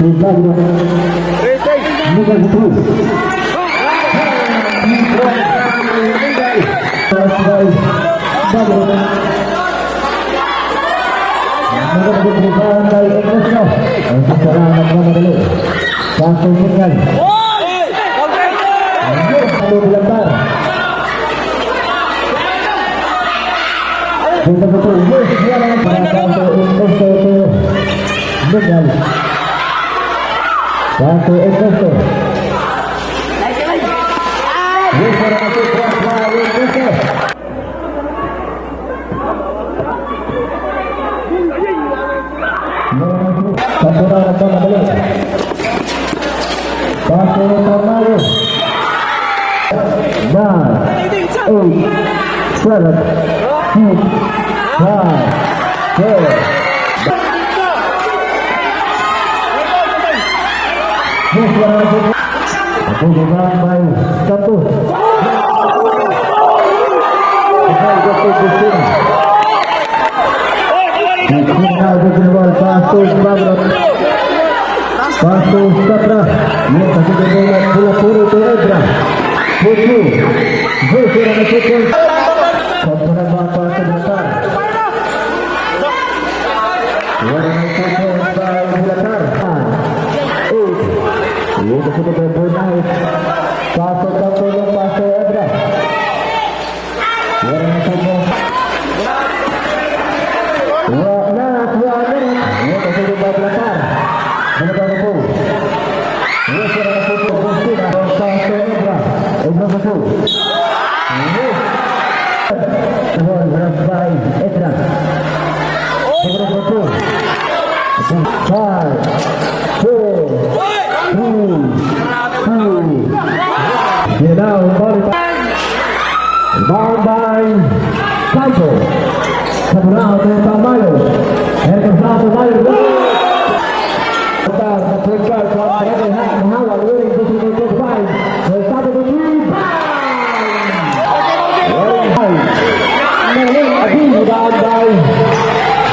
To Bagro. Number 2. Bagro. Magandang by Ernesto. Ang sasara nagmamadali. Paso Mungal. Ayun, ano bilantar. Dito sa ito, yes, yan ang para sa Ernesto to Mungal. Paso Ernesto. Yes, para sa Ernesto. Sambura nagmamadali. Paso Tamayo. 9, 8, 7, 6, 5, 4. Yes, wala na po. Ako by Santo. Cristina. Cristina with the ball, pass to Bagrot. Pass to Satra. Yun, kasi the bola, bola puro to Edra. Putu. Zero na 2 points. Sampunan ba pa sa Bulacar? 1 and 2 points by Bulacar. 8. Yun, kasi the ball, 9. Paso, Pantulong, pass to Edra. 1 and 2 points. Wala, wala. Yun, kasi the ball, Bulacar. Bulacar na po. Yes, wala na po po. Cristina. Pass to Edra. Edra sa two. Yes. Ball grab by Edra. Number 2. 5, 4, 3, 2. You now, ball Rebound by Campo. Saburao to Tamayo. Here comes Tamayo. The point guard from Barangay Mahawan winning to 25. The three. Bang! Rebound by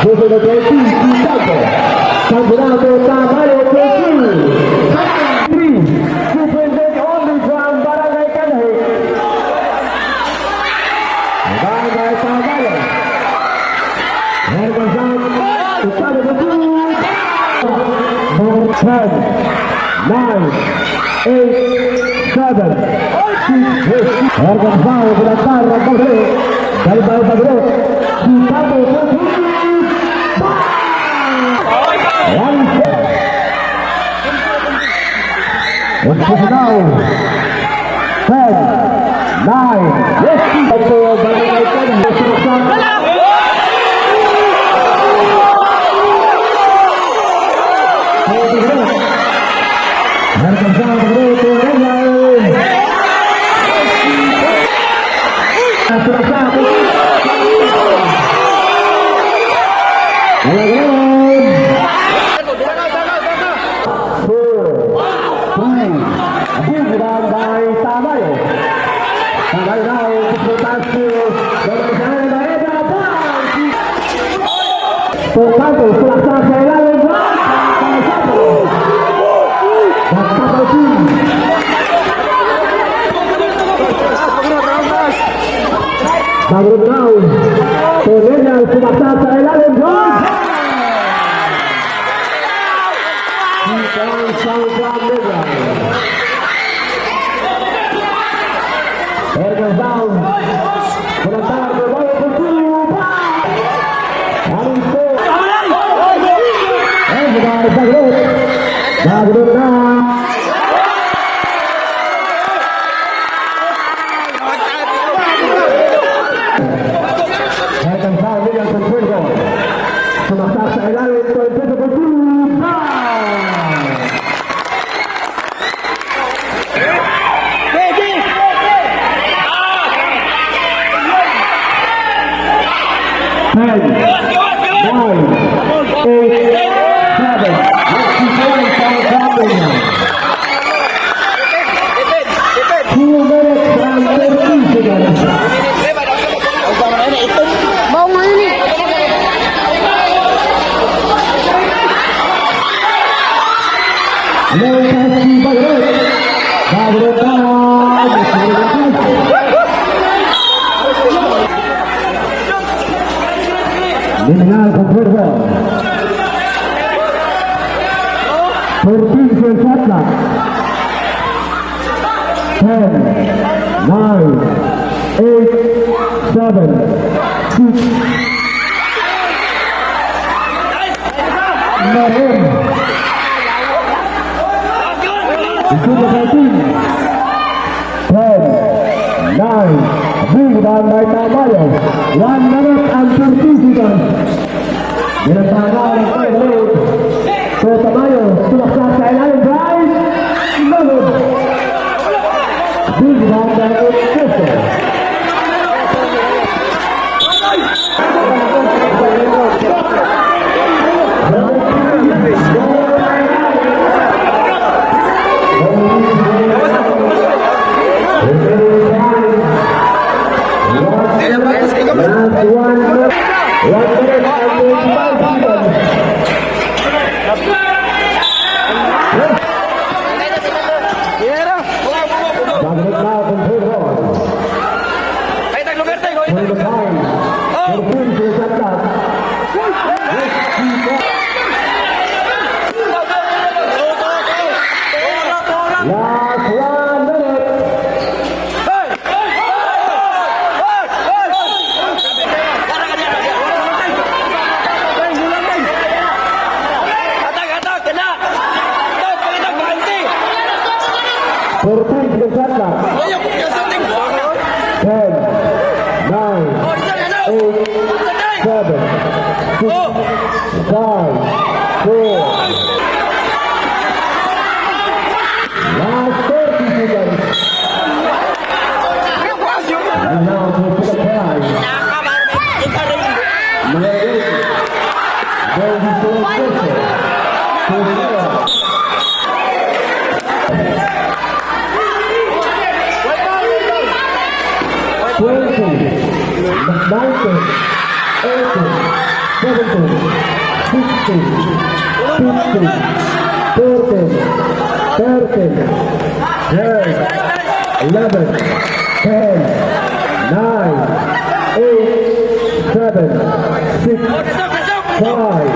Jose the 20, Campo. Saburao to Tamayo to 2. 3. 2 point only from Barangay Kanhi. Rebound by Tamayo. Here comes out to Campo to 2. 10, 9, 8, 7, 6. Here comes out Bilantar, Bagro. Dari by Bagro. Si Campo to 2. 1 shot. 1 now. 10, 9, yes. Ito, Barangay Kanhi. Sumaksak. Here comes out Bagro to Renal. Sumaksak. 11. 4, 3, rebound by Tamayo. Tamayo now, to pass to To Campo, sumaksak sa ilalim. Campo. Nagtataw team. Bago now. To Renal, sumaksak sa ilalim. 2 points from Renal. Here comes down. Bulantar, Tamayo for 2. Anong score? And by Bagrot. Bagrot na. Here comes down, Miguel Consuelo. Sumaksak sa ilalim. To for 2. Bang! 10, 9, 8, 7, 6, 5, 4, Low pass to Bagrot. Bagrot down. Minangal kung ball. 14 for shot clock. 10, 9, 8, 7, 6, Maroon. Isugo 14. 10, 9, rebound by Tamayo. 1 minute and 30 seconds. Ginatanga ng third. So Tamayo, sumaksak sa ilalim. Drive. No good. Rebound by Ochoso. Last 1 minute. 1 minute and 25 seconds. Bagnet na kung ball. 25. 14 to shot clock. Last 1 minute. 14 to the shot clock. 10, 9, 8, 7, 6, 5, 4. Last 30 seconds. And now to the try. Number 8. Going to Ochoso. To zero. 20, 19, 18, 17, 16, 15, 14, 13, 12, 11, 10, 9, 8, 7, 6, 5,